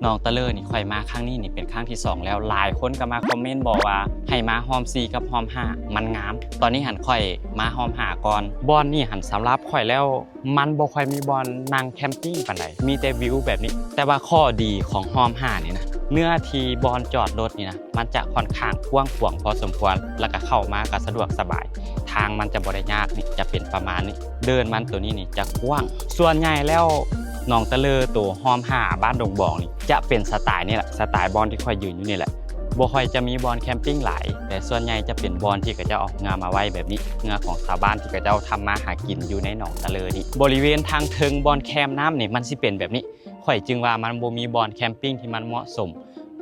ໜອງຕະເລີນີ້ ຂ້ອຍມາຄັ້ງນີ້ນີ້ເປັນຄັ້ງທີສອງແລ້ວ. ຫຼາຍຄົນກໍມາຄອມເມັນບອກວ່າໃຫ້ມາຮ່ອມສີ່ກັບຮ່ອມຫ້າ ມັນງາມ. ຕອນນີ້ຫັ້ນຂ້ອຍມາຮ່ອມຫ້າກ່ອນ. ບ່ອນນີ້ຫັ້ນສຳລັບຂ້ອຍແລ້ວ ມັນບໍ່ຄ່ອຍມີບ່ອນນັ່ງແຄມປິງປານໃດ, ມີແຕ່ວິວແບບນີ້. ແຕ່ວ່າຂໍ້ດີຂອງຮ່ອມຫ້ານີ້ນະ ເນື້ອທີ່ບ່ອນຈອດລົດນີ້ນະ ມັນຈະຂ້ອນຂ້າງກວ້າງຂວາງພໍສົມຄວນ ແລ້ວກໍເຂົ້າມາກໍສະດວກສະບາຍ. ທາງມັນຈະບໍ່ໄດ້ຍາກນີ້ ຈະເປັນປະມານນີ້. ເດີ່ນມັນໂຕນີ້ນີ້ຈະກວ້າງ. ສ່ວນໃຫຍ່ແລ້ວໜອງຕະເລີໂຕຮ່ອມຫ້າບ້ານດົງບອງນີ້ ຈະເປັນສະໄຕນີ້ແຫຼະ, ສະໄຕບ່ອນທີ່ຂ້ອຍຢືນຢູ່ນີ້ແຫຼະ. ບໍ່ຄ່ອຍຈະມີບ່ອນແຄມປິງຫຼາຍ, ແຕ່ສ່ວນໃຫຍ່ຈະເປັນບ່ອນທີ່ເຂົາເຈົ້າເອົາເຮືອມາໄວ້ແບບນີ້, ເຮືອຂອງຊາວບ້ານທີ່ເຂົາເຈົ້າທຳມາຫາກິນຢູ່ໃນໜອງຕະເລີນີ້. ບໍລິເວນທາງເທິງບ່ອນແຄມນ້ຳນີ້ ມັນຊິເປັນແບບນີ້. ຂ້ອຍຈຶ່ງວ່າມັນບໍ່ມີບ່ອນແຄມປິງທີ່ມັນເໝາະສົມ,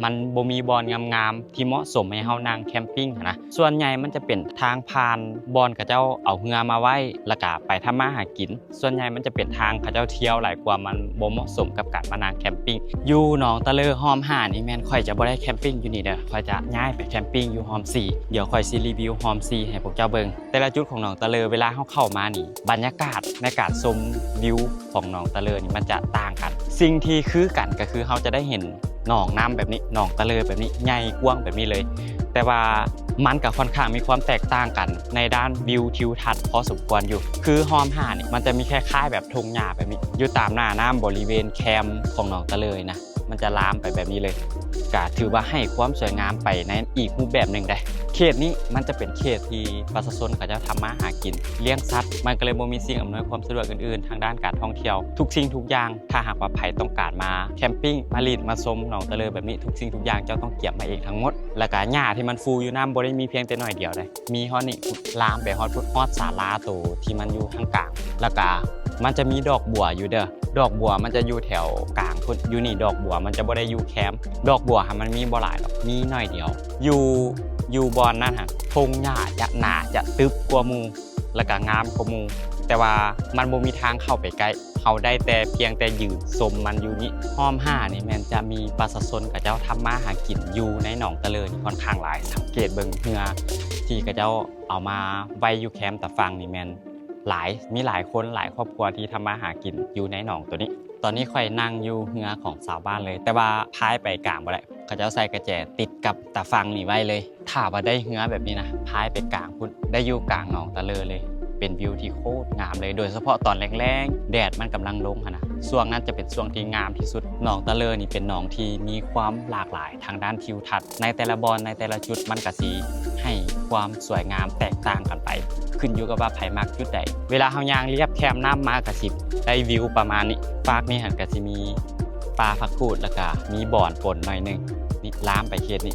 ມັນບໍ່ມີບ່ອນງາມໆທີ່ເໝາະສົມໃຫ້ເຮົານັ່ງແຄມປິງຫັ້ນນະ. ສ່ວນໃຫຍ່ມັນຈະເປັນທາງຜ່ານບ່ອນເຂົາເຈົ້າເອົາເຮືອມາໄວ້ ແລ້ວກະໄປທຳມາຫາກິນ. ສ່ວນໃຫຍ່ມັນຈະເປັນທາງເຂົາເຈົ້າທ່ຽວຫຼາຍກວ່າ, ມັນບໍ່ເໝາະສົມກັບການມານັ່ງແຄມປິງ. ຢູ່ໜອງຕະເລີຮ່ອມຫ້ານີ້ແມ່ນຂ້ອຍຈະບໍ່ໄດ້ແຄມປິງຢູ່ນີ້ເດີ, ຂ້ອຍຈະຍ້າຍໄປແຄມປິງຢູ່ຮ່ອມສີ່. ດຽວຂ້ອຍຊິຣີວິວຮ່ອມສີ່ໃຫ້ພວກເຈົ້າເບິ່ງ. ແຕ່ລະຈຸດຂອງໜອງຕະເລີ ເວລາເຮົາເຂົ້າມານີ້ ບັນຍາກາດໃນການຊົມວິວຂອງໜອງຕະເລີນີ້ມັນຈະຕ່າງກັນ. ສິ່ງທີ່ຄືກັນກໍຄືເຮົາຈະໄດ້ເຫັນໜອງນ້ຳແບບນີ້, ໜອງຕະເລີແບບນີ້ ໃຫຍ່ກວ້າງແບບນີ້ເລີຍ. ແຕ່ວ່າມັນກໍຂ້ອນຂ້າງມີຄວາມແຕກຕ່າງກັນໃນດ້ານວິວທິວທັດພໍສົມຄວນຢູ່. ຄືຮ່ອມຫ້ານີ້ ມັນຈະມີຄ້າຍໆແບບທົ່ງຫຍ້າແບບນີ້ ຢູ່ຕາມໜ້ານ້ຳບໍລິເວນແຄມຂອງໜອງຕະເລີນະ. ມັນຈະລາມໄປແບບນີ້ເລີຍ, ກະຖືວ່າໃຫ້ຄວາມສວຍງາມໄປໃນອີກຮູບແບບໜຶ່ງໄດ໋. ເຂດນີ້ມັນຈະເປັນເຂດທີ່ປະຊາຊົນເຂົາເຈົ້າທຳມາຫາກິນ, ລ້ຽງສັດ, ມັນກໍເລີຍບໍ່ມີສິ່ງອຳນວຍຄວາມສະດວກອື່ນໆທາງດ້ານການທ່ອງທ່ຽວ. ທຸກສິ່ງທຸກຢ່າງ, ຖ້າຫາກວ່າໃຜຕ້ອງການມາແຄມປິງ, ມາຫຼິ້ນ, ມາຊົມໜອງຕະເລີແບບນີ້, ທຸກສິ່ງທຸກຢ່າງເຈົ້າຕ້ອງກຽມມາເອງທັງໝົດ. ແລ້ວກະຫຍ້າທີ່ມັນຟູຢູ່ນ້ຳບໍ່ໄດ້ມີພຽງແຕ່ໜ້ອຍດຽວໃດ໋, ມີຮອດນີ້ ລາມໄປຮອດພຸ້ນ, ຮອດສາລາໂຕທີ່ມັນຢູ່ທາງກາງ. ແລ້ວກະມັນຈະມີດອກບົວຢູ່ເດີ. ດອກບົວມັນຈະຢູ່ແຖວກາງພຸ້ນ, ຢູ່ນີ້ດອກບົວມັນຈະບໍ່ໄດ້ຢູ່ແຄມ. ດອກບົວຫັ້ນມັນມີບໍ່ຫຼາຍດອກ, ມີໜ້ອຍດຽວ. ຢູ່ ຢູ່ບ່ອນນັ້ນຫັ້ນ ທົ່ງຫຍ້າຈະໜາ ຈະຕຶບກວ່າໝູ່ ແລ້ວກະງາມກວ່າໝູ່, ແຕ່ວ່າມັນບໍ່ມີທາງເຂົ້າໄປໃກ້. ເຮົາໄດ້ແຕ່ພຽງແຕ່ຢືນຊົມມັນຢູ່ນີ້. ຮ່ອມຫ້ານີ້ແມ່ນຈະມີປະຊາຊົນເຂົາເຈົ້າທຳມາຫາກິນຢູ່ໃນໜອງຕະເລີນີ້ຂ້ອນຂ້າງຫຼາຍ. ສັງເກດເບິ່ງເຮືອທີ່ເຂົາເຈົ້າເອົາມາໄວ້ຢູ່ແຄມຕາຝັ່ງນີ້ແມ່ນ ຫຼາຍ ມີຫຼາຍຄົນ ຫຼາຍຄອບຄົວທີ່ທຳມາຫາກິນຢູ່ໃນໜອງໂຕນີ້. ຕອນນີ້ຂ້ອຍນັ່ງຢູ່ເຮືອຂອງຊາວບ້ານເລີຍ, ແຕ່ວ່າພາຍໄປກາງບໍ່ໄດ້, ເຂົາເຈົ້າໃສ່ກະແຈຕິດກັບຕາຝັ່ງນີ້ໄວ້ເລີຍ. ຖ້າວ່າໄດ້ເຮືອແບບນີ້ນະ, ພາຍໄປກາງພຸ້ນ, ໄດ້ຢູ່ກາງໜອງຕະເລີເລີຍ, ເປັນວິວທີ່ໂຄດງາມເລີຍ, ໂດຍສະເພາະຕອນແລງໆ ແດດມັນກຳລັງລົງຫັ້ນນະ, ຊ່ວງນັ້ນຈະເປັນຊ່ວງທີ່ງາມທີ່ສຸດ. ໜອງຕະເລີນີ້ເປັນໜອງທີ່ມີຄວາມຫຼາກຫຼາຍ ທາງດ້ານທິວທັດ. ໃນແຕ່ລະບ່ອນ ໃນແຕ່ລະຈຸດ ມັນກະຊິໃຫ້ຄວາມສວຍງາມແຕກຕ່າງກັນໄປ, ຂຶ້ນຢູ່ກັບວ່າໃຜມັກຈຸດໃດ. ເວລາເຮົາຍ່າງລຽບແຄມນ້ຳມາ ກະຊິໄດ້ວິວປະມານນີ້. ຟາກນີ້ຫັ້ນກະຊິມີປ່າຜັກກູດ ແລ້ວກະມີບ່ອນປົນໜ້ອຍໜຶ່ງ. ນີ້ລາມໄປເຂດນີ້